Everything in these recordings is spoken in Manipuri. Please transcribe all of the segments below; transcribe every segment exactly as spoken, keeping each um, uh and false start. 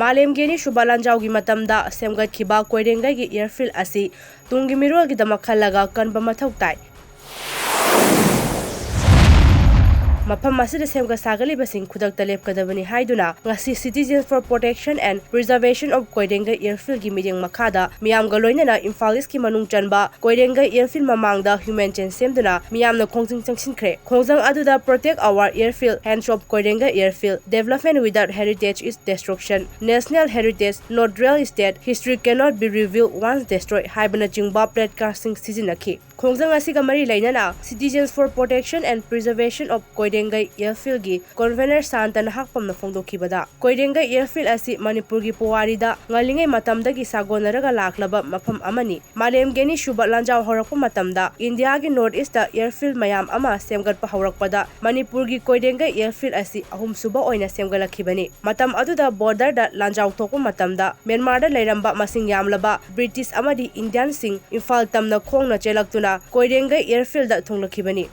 ꯃꯥꯂꯦꯝꯒꯤ ꯑꯅꯤꯁꯨꯕ ꯂꯥꯟꯖꯥꯎꯒꯤ ꯃꯇꯝꯗ ꯁꯦꯝꯒꯠꯈꯤꯕ ꯀꯣꯏꯔꯦꯡꯒꯩꯒꯤ airfield ꯑꯁꯤ ꯇꯨꯡꯒꯤ ꯃꯤꯔꯣꯜꯒꯤꯗꯃꯛ ꯈꯜꯂꯒ ꯀꯟꯕ ꯃꯊꯧ ꯇꯥꯏ꯫ ꯃꯐꯝ ꯑꯁꯤꯗ ꯁꯦꯝꯒꯠ ꯁꯥꯒꯠꯂꯤꯕꯁꯤꯡ ꯈꯨꯗꯛꯇ ꯂꯦꯞꯀꯗꯕꯅꯤ ꯍꯥꯏꯗꯨꯅ ꯉꯁꯤ Citizens for Protection and Preservation of Koirengei airfieldꯒꯤ ꯃꯤꯠꯌꯦꯡ ꯃꯈꯥꯗ ꯃꯤꯌꯥꯝꯒ ꯂꯣꯏꯅꯅ Imphal Eastꯀꯤ ꯃꯅꯨꯡ ꯆꯟꯕ ꯀꯣꯏꯔꯦꯡꯒꯩ airfield ꯃꯃꯥꯡꯗ human chain ꯁꯦꯝꯗꯨꯅ ꯃꯤꯌꯥꯝꯅ ꯈꯣꯡꯖꯪ ꯆꯪꯁꯤꯟꯈ꯭ꯔꯦ꯫ ꯈꯣꯡꯖꯪ ꯑꯗꯨꯗ Protect our airfield, hands off ꯀꯣꯏꯔꯦꯡꯒꯩ airfield, development without heritage is destruction, national heritage not real estate, history cannot be revealed once destroyed ꯍꯥꯏꯕꯅꯆꯤꯡꯕ placardꯁꯤꯡ ꯁꯤꯖꯤꯟꯅꯈꯤ꯫ ꯈꯣꯡꯖꯪ ꯑꯁꯤꯒ ꯃꯔꯤ ꯂꯩꯅꯅ Citizens for Protection and Preservation of Koirengei airfieldꯒꯤ convener ꯁꯥꯟꯇ ꯅꯍꯥꯛꯄꯝꯅ ꯐꯣꯡꯗꯣꯛꯈꯤꯕꯗ, ꯀꯣꯏꯔꯦꯡꯒꯩ airfield ꯑꯁꯤ ꯃꯅꯤꯄꯨꯔꯒꯤ ꯄꯨꯋꯥꯔꯤꯗ ꯉꯜꯂꯤꯉꯩ ꯃꯇꯝꯗꯒꯤ ꯁꯥꯒꯣꯟꯅꯔꯒ ꯂꯥꯛꯂꯕ ꯃꯐꯝ ꯑꯃꯅꯤ꯫ ꯃꯥꯂꯦꯝꯒꯤ ꯑꯅꯤꯁꯨꯕ ꯂꯥꯟꯖꯥꯎ ꯍꯧꯔꯛꯄ ꯃꯇꯝꯗ ꯏꯟꯗꯤꯌꯥꯒꯤ North Eastꯇ airfield ꯃꯌꯥꯝ ꯑꯃ ꯁꯦꯝꯒꯠꯄ ꯍꯧꯔꯛꯄꯗ ꯃꯅꯤꯄꯨꯔꯒꯤ ꯀꯣꯏꯔꯦꯡꯒꯩ airfield ꯑꯁꯤ ꯑꯍꯨꯝꯁꯨꯕ ꯑꯣꯏꯅ ꯁꯦꯝꯒꯠꯂꯛꯈꯤꯕꯅꯤ꯫ ꯃꯇꯝ ꯑꯗꯨꯗ borderꯗ ꯂꯥꯟꯖꯥꯎ ꯊꯣꯛꯄ ꯃꯇꯝꯗ ꯃ꯭ꯌꯥꯟꯃꯥꯔꯗ ꯂꯩꯔꯝꯕ ꯃꯁꯤꯡ ꯌꯥꯝꯂꯕ British ꯑꯃꯗꯤ Indianꯁꯤꯡ ꯏꯝꯐꯥꯜ ꯇꯝꯅ ꯈꯣꯡꯅ ꯆꯦꯜꯂꯛꯇꯨꯅ ꯀꯣꯏꯔꯦꯡꯒꯩ airfieldꯗ ꯊꯨꯡꯂꯛꯈꯤꯕꯅꯤ꯫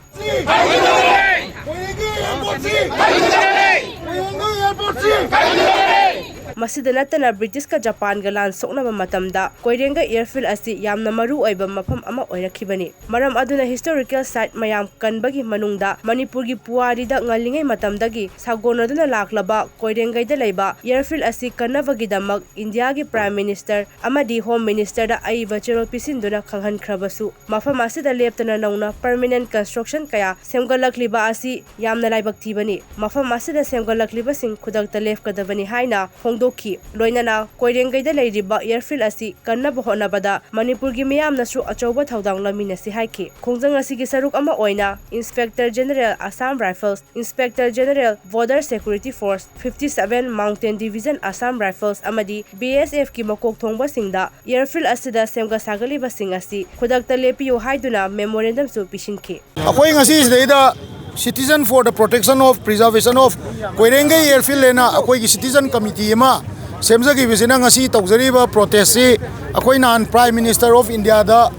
ꯃꯁꯤꯗ ꯅꯠꯇꯅ Britishꯀ ꯖꯄꯥꯟꯒ ꯂꯥꯟ ꯁꯣꯛꯅꯕ ꯃꯇꯝꯗ ꯀꯣꯏꯔꯦꯡꯒꯩ airfield ꯑꯁꯤ ꯌꯥꯝꯅ ꯃꯔꯨ ꯑꯣꯏꯕ ꯃꯐꯝ ꯑꯃ ꯑꯣꯏꯔꯛꯈꯤꯕꯅꯤ꯫ ꯃꯔꯝ ꯑꯗꯨꯅ historical site ꯃꯌꯥꯝ ꯀꯟꯕꯒꯤ ꯃꯅꯨꯡꯗ ꯃꯅꯤꯄꯨꯔꯒꯤ ꯄꯨꯋꯥꯔꯤꯗ ꯉꯜꯂꯤꯉꯩ ꯃꯇꯝꯗꯒꯤ ꯁꯥꯒꯣꯟꯅꯗꯨꯅ ꯂꯥꯛꯂꯕ ꯀꯣꯏꯔꯦꯡꯒꯩꯗ ꯂꯩꯕ airfield ꯑꯁꯤ ꯀꯟꯅꯕꯒꯤꯗꯃꯛ ꯏꯟꯗꯤꯌꯥꯒꯤ Prime Minister ꯑꯃꯗꯤ Home Ministerꯗ ꯑꯏꯕ ꯆꯦꯔꯣꯜ ꯄꯤꯁꯤꯟꯗꯨꯅ ꯈꯪꯍꯟꯈ꯭ꯔꯕꯁꯨ, ꯃꯐꯝ ꯑꯁꯤꯗ ꯂꯦꯞꯇꯅ ꯅꯧꯅ permanent construction ꯀꯌꯥ ꯁꯦꯝꯒꯠꯂꯛꯂꯤꯕ ꯑꯁꯤ ꯌꯥꯝꯅ ꯂꯥꯏꯕꯛ ꯊꯤꯕꯅꯤ꯫ ꯃꯐꯝ ꯑꯁꯤꯗ ꯁꯦꯝꯒꯠꯂꯛꯂꯤꯕꯁꯤꯡ ꯈꯨꯗꯛꯇ ꯂꯦꯞꯀꯗꯕꯅꯤ ꯍꯥꯏꯅ ꯐꯣꯡꯗꯣꯛꯈꯤ꯫ ꯂꯣꯏꯅꯅ ꯀꯣꯏꯔꯦꯡꯒꯩꯗ ꯂꯩꯔꯤꯕ airfield ꯑꯁꯤ ꯀꯟꯅꯕ ꯍꯣꯠꯅꯕꯗ ꯃꯅꯤꯄꯨꯔꯒꯤ ꯃꯤꯌꯥꯝꯅꯁꯨ ꯑꯆꯧꯕ ꯊꯧꯗꯥꯡ ꯂꯧꯃꯤꯟꯅꯁꯤ ꯍꯥꯏꯈꯤ꯫ ꯈꯣꯡꯖꯪ ꯑꯁꯤꯒꯤ ꯁꯔꯨꯛ ꯑꯃ ꯑꯣꯏꯅ Inspector General Assam Rifles, Inspector General Border Security Force, fifty seven Mountain Division Assam Rifles ꯑꯃꯗꯤ BSFꯀꯤ ꯃꯀꯣꯛ ꯊꯣꯡꯕꯁꯤꯡꯗ airfield ꯑꯁꯤꯗ ꯁꯦꯝꯒꯠ ꯁꯥꯒꯠꯂꯤꯕꯁꯤꯡ ꯑꯁꯤ ꯈꯨꯗꯛꯇ ꯂꯦꯞꯄꯤꯌꯨ ꯍꯥꯏꯗꯨꯅ memorandumꯁꯨ ꯄꯤꯁꯤꯟꯈꯤ꯫ ꯑꯩꯈꯣꯏ ꯉꯁꯤ ꯁꯤꯗꯩꯗ Citizen for the Protection of Preservation of ꯀꯣꯏꯔꯦꯡꯒꯩ airfield ꯍꯥꯏꯅ ꯑꯩꯈꯣꯏꯒꯤ citizen committee ꯑꯃ ꯁꯦꯝꯖꯈꯤꯕꯁꯤꯅ ꯉꯁꯤ ꯇꯧꯖꯔꯤꯕ protestꯁꯤ ꯑꯩꯈꯣꯏ ꯅꯍꯥꯟ Prime Minister of Indiaꯗ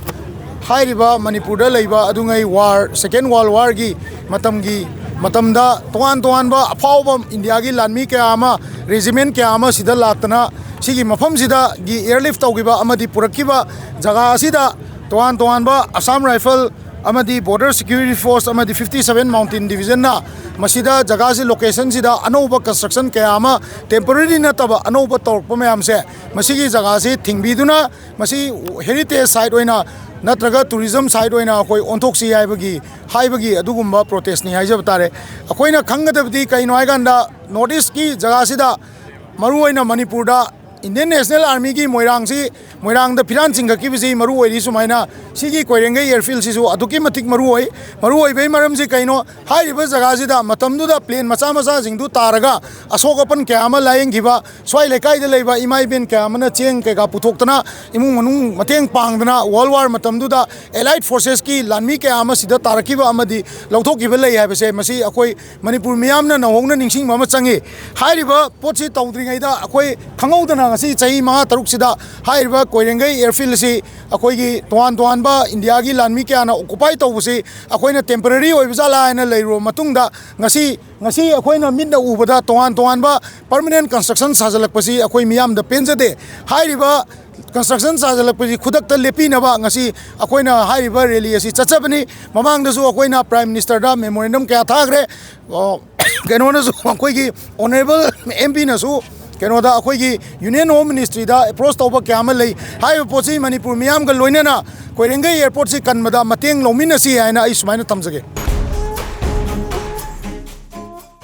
ꯍꯥꯏꯔꯤꯕ ꯃꯅꯤꯄꯨꯔꯗ ꯂꯩꯕ ꯑꯗꯨꯉꯩ war, Second World Warꯒꯤ ꯃꯇꯝꯒꯤ ꯃꯇꯝꯗ ꯇꯣꯉꯥꯟ ꯇꯣꯉꯥꯟꯕ ꯑꯐꯥꯎꯕ ꯏꯟꯗꯤꯌꯥꯒꯤ ꯂꯥꯟꯃꯤ ꯀꯌꯥ ꯑꯃ, ꯔꯦꯖꯤꯃꯦꯟ ꯀꯌꯥ ꯑꯃ ꯁꯤꯗ ꯂꯥꯛꯇꯅ ꯁꯤꯒꯤ ꯃꯐꯝꯁꯤꯗꯒꯤ ꯑꯦꯌꯔꯂꯤꯐ ꯇꯧꯈꯤꯕ ꯑꯃꯗꯤ ꯄꯨꯔꯛꯈꯤꯕ ꯖꯒꯥ ꯑꯁꯤꯗ ꯇꯣꯉꯥꯟ ꯇꯣꯉꯥꯟꯕ ꯑꯁꯥꯝ ꯔꯥꯏꯐꯜ ꯑꯃꯗꯤ ꯕꯣꯔꯗꯔ ꯁꯦꯀ꯭ꯌꯨꯔꯤꯇꯤ ꯐꯣꯔꯁ ꯑꯃꯗꯤ fifty seven Mountain Division ꯅ ꯃꯁꯤꯗ ꯖꯒꯥꯁꯤ, ꯂꯣꯀꯦꯁꯟꯁꯤꯗ ꯑꯅꯧꯕ ꯀꯟꯁꯇ꯭ꯔꯛꯁꯟ ꯀꯌꯥ ꯑꯃ, ꯇꯦꯝꯄꯣꯔꯦꯔꯤ ꯅꯠꯇꯕ ꯑꯅꯧꯕ ꯇꯧꯔꯛꯄ ꯃꯌꯥꯝꯁꯦ, ꯃꯁꯤꯒꯤ ꯖꯒꯥꯁꯤ ꯊꯤꯡꯕꯤꯗꯨꯅ ꯃꯁꯤ ꯍꯦꯔꯤꯇꯦꯖ ꯁꯥꯏꯠ ꯑꯣꯏꯅ ꯅꯠꯇ꯭ꯔꯒ ꯇꯨꯔꯤꯖꯝ ꯁꯥꯏꯠ ꯑꯣꯏꯅ ꯑꯩꯈꯣꯏ ꯑꯣꯟꯊꯣꯛꯁꯤ ꯍꯥꯏꯕꯒꯤ, ꯍꯥꯏꯕꯒꯤ ꯑꯗꯨꯒꯨꯝꯕ ꯄ꯭ꯔꯣꯇꯦꯁꯅꯤ ꯍꯥꯏꯖꯕ ꯇꯥꯔꯦ꯫ ꯑꯩꯈꯣꯏꯅ ꯈꯪꯒꯗꯕꯗꯤ ꯀꯩꯅꯣ ꯍꯥꯏꯀꯥꯟꯗ, ꯅꯣꯔꯠ ꯏꯁꯀꯤ ꯖꯒꯥꯁꯤꯗ, ꯃꯔꯨꯑꯣꯏꯅ ꯃꯅꯤꯄꯨꯔꯗ, ꯏꯟꯗꯤꯌꯟ ꯅꯦꯁꯅꯦꯜ ꯑꯥꯔꯃꯤꯒꯤ ꯃꯣꯏꯔꯥꯡꯁꯤ, ꯃꯣꯏꯔꯥꯡꯗ ꯐꯤꯔꯥꯟ ꯆꯤꯡꯈꯠꯈꯤꯕꯁꯤ ꯃꯔꯨ ꯑꯣꯏꯔꯤ꯫ ꯁꯨꯃꯥꯏꯅ ꯁꯤꯒꯤ ꯀꯣꯏꯔꯦꯡꯒꯩ ꯑꯦꯌꯔꯐꯤꯜꯁꯤꯁꯨ ꯑꯗꯨꯛꯀꯤ ꯃꯇꯤꯛ ꯃꯔꯨ ꯑꯣꯏ꯫ ꯃꯔꯨ ꯑꯣꯏꯕꯒꯤ ꯃꯔꯝꯁꯤ ꯀꯩꯅꯣ? ꯍꯥꯏꯔꯤꯕ ꯖꯒꯥꯁꯤꯗ ꯃꯇꯝꯗꯨꯗ ꯄ꯭ꯂꯦꯟ ꯃꯆꯥ ꯃꯆꯥꯁꯤꯡꯗꯨ ꯇꯥꯔꯒ ꯑꯁꯣꯛ ꯑꯄꯟ ꯀꯌꯥ ꯑꯃ ꯂꯥꯏꯌꯦꯡꯈꯤꯕ, ꯁ꯭ꯋꯥꯏ ꯂꯩꯀꯥꯏꯗ ꯂꯩꯕ ꯏꯃꯥ ꯏꯕꯦꯟ ꯀꯌꯥ ꯑꯃꯅ ꯆꯦꯡ ꯀꯩꯀꯥ ꯄꯨꯊꯣꯛꯇꯅ, ꯏꯃꯨꯡ ꯃꯅꯨꯡ ꯃꯇꯦꯡ ꯄꯥꯡꯗꯅ, ꯋꯥꯔꯜ ꯋꯥꯔ ꯃꯇꯝꯗꯨꯗ ꯑꯦꯂꯥꯏꯠ ꯐꯣꯔꯁꯦꯁꯀꯤ ꯂꯥꯟꯃꯤ ꯀꯌꯥ ꯑꯃ ꯁꯤꯗ ꯇꯥꯔꯛꯈꯤꯕ ꯑꯃꯗꯤ ꯂꯧꯊꯣꯛꯈꯤꯕ ꯂꯩ ꯍꯥꯏꯕꯁꯦ, ꯃꯁꯤ ꯑꯩꯈꯣꯏ ꯃꯅꯤꯄꯨꯔ ꯃꯤꯌꯥꯝꯅ ꯅꯧꯍꯧꯅ ꯅꯤꯡꯁꯤꯡꯕ ꯑꯃ ꯆꯪꯉꯤ꯫ ꯍꯥꯏꯔꯤꯕ ꯄꯣꯠꯁꯤ ꯇꯧꯗ꯭ꯔꯤꯉꯩꯗ ꯑꯩꯈꯣꯏ ꯈꯪꯍꯧꯗꯅ ꯉꯁꯤ ꯆꯍꯤ ꯃꯉꯥ ꯇꯔꯨꯛꯁꯤꯗ ꯍꯥꯏꯔꯤꯕ ꯀꯣꯏꯔꯦꯡꯒꯩ ꯑꯦꯌꯔꯐꯤꯜ ꯑꯁꯤ ꯑꯩꯈꯣꯏꯒꯤ ꯇꯣꯉꯥꯟ ꯇꯣꯉꯥꯟꯕ ꯏꯟꯗꯤꯌꯥꯒꯤ ꯂꯥꯟꯃꯤ ꯀꯌꯥꯅ ꯑꯣꯀꯨꯄꯥꯏ ꯇꯧꯕꯁꯤ ꯑꯩꯈꯣꯏꯅ ꯇꯦꯝꯄꯔꯦꯔꯤ ꯑꯣꯏꯕ ꯖꯥꯠꯂꯥ ꯍꯥꯏꯅ ꯂꯩꯔꯨꯔꯕ ꯃꯇꯨꯡꯗ, ꯉꯁꯤ, ꯉꯁꯤ ꯑꯩꯈꯣꯏꯅ ꯃꯤꯠꯅ ꯎꯕꯗ ꯇꯣꯉꯥꯟ ꯇꯣꯉꯥꯟꯕ ꯄꯔꯃꯅꯦꯟ ꯀꯟꯁꯇ꯭ꯔꯛꯁꯟ ꯁꯥꯖꯤꯜꯂꯛꯄꯁꯤ ꯑꯩꯈꯣꯏ ꯃꯤꯌꯥꯝꯗ ꯄꯦꯟꯖꯗꯦ꯫ ꯍꯥꯏꯔꯤꯕ ꯀꯟꯁꯇ꯭ꯔꯛꯁꯟ ꯁꯥꯖꯤꯜꯂꯛꯄꯁꯤ ꯈꯨꯗꯛꯇ ꯂꯦꯞꯄꯤꯅꯕ ꯉꯁꯤ ꯑꯩꯈꯣꯏꯅ ꯍꯥꯏꯔꯤꯕ ꯔꯦꯂꯤ ꯑꯁꯤ ꯆꯠꯆꯕꯅꯤ꯫ ꯃꯃꯥꯡꯗꯁꯨ ꯑꯩꯈꯣꯏꯅ ꯄ꯭ꯔꯥꯏꯝ ꯃꯤꯅꯤꯁꯇꯔꯗ ꯃꯦꯃꯣꯔꯦꯟꯗꯝ ꯀꯌꯥ ꯊꯥꯈ꯭ꯔꯦ꯫ ꯑꯣ, ꯀꯩꯅꯣꯅꯁꯨ, ꯑꯩꯈꯣꯏꯒꯤ ꯑꯣꯅꯔꯦꯕꯜ ꯑꯦꯝ ꯄꯤꯅꯁꯨ ꯀꯩꯅꯣꯗ, ꯑꯩꯈꯣꯏꯒꯤ ꯌꯨꯅꯤꯌꯟ ꯍꯣꯝ ꯃꯤꯅꯤꯁꯇ꯭ꯔꯤꯗ ꯑꯦꯄ꯭ꯔꯣꯁ ꯇꯧꯕ ꯀꯌꯥ ꯑꯃ ꯂꯩ꯫ ꯍꯥꯏꯔꯤꯕ ꯄꯣꯠꯁꯤ ꯃꯅꯤꯄꯨꯔ ꯃꯤꯌꯥꯝꯒ ꯂꯣꯏꯅꯅ ꯀꯣꯏꯔꯦꯡꯒꯩ ꯑꯦꯌꯔꯄꯣꯔꯠꯁꯤ ꯀꯟꯕꯗ ꯃꯇꯦꯡ ꯂꯧꯃꯤꯟꯅꯁꯤ ꯍꯥꯏꯅ ꯑꯩ ꯁꯨꯃꯥꯏꯅ ꯊꯝꯖꯒꯦ꯫